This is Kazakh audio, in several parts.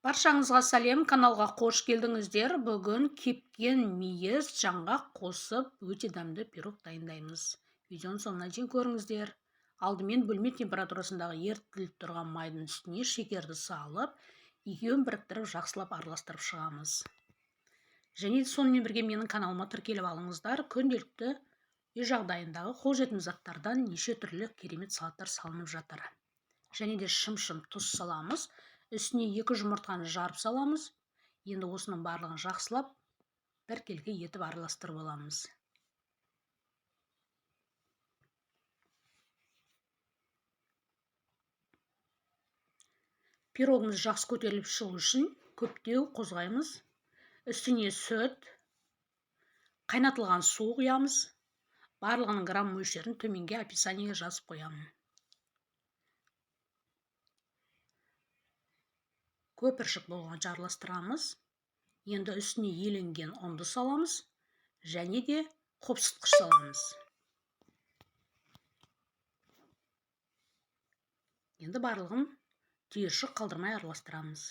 Баршаңызға сәлем, каналға қош келдіңіздер. Бүгін кепкен мейіз жаңғақ қосып өте дәмді пирог дайындаймыз. Видеоның соңына дейін көріңіздер. Алдымен бөлме температурасындағы ерітіліп тұрған майдың үстіне шекерді салып, екеуін біріктіріп жақсылап араластырып шығамыз. Және сонымен бірге менің каналыма тіркеліп алыңыздар. Күнделікті үй жағдайындағы қолжетімді заттардан неше түрлі керемет салаттар салынып жатыр. Және де шым-шым тұз саламыз. Үстіне 2 жұмыртқаны жарып саламыз. Енді осының барлығын жақсылап біркелкі етіп араластырып аламыз. Пирогымыз жақсы көтеріліп шығу үшін көптеу қозғаймыз. Үстіне сүт, қайнатылған су құямыз. Барлығының грамм мөлшерін төменге описаниеге жазып қоямын. Көпіршік болғанша араластырамыз. Енді үстіне еленген ұнды саламыз және де қопсытқыш саламыз. Енді барлығын түйіршік қалдырмай араластырамыз.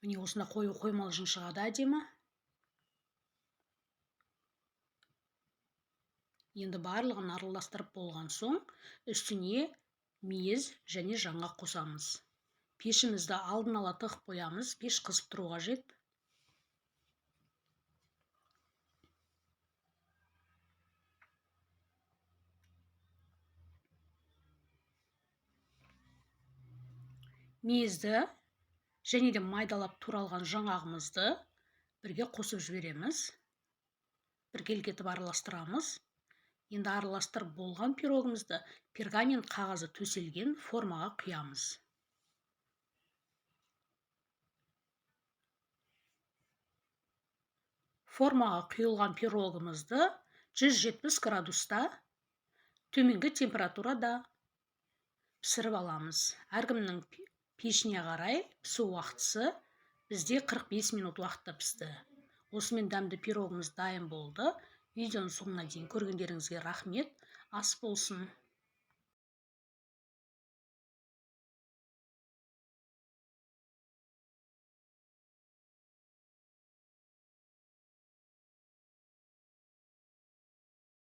Міне осында қою қоймалжың шығады әдемі. Енді барлығын араластырып болған соң үстіне мейіз және жаңғақ қосамыз. Пешімізді алдын ала тығып қоямыз. Пеш қызып тұру қажет. Мейізді және де майдалап туралған жаңғағымызды бірге қосып жібереміз. Біркелкі етіп араластырамыз. Енді араластырып болған пирогымызды пергамент қағазы төселген формаға құямыз. Формаға құйылған пирогымызды 170 градуста төменгі температурада пісіріп аламыз. Әркімнің пешіне қарай пісу уақытысы бізде 45 минут уақытта пісті. Осымен дәмді пирогымыз дайын болды. Видеоның соңына дейін көргендеріңізге рахмет. Ас болсын.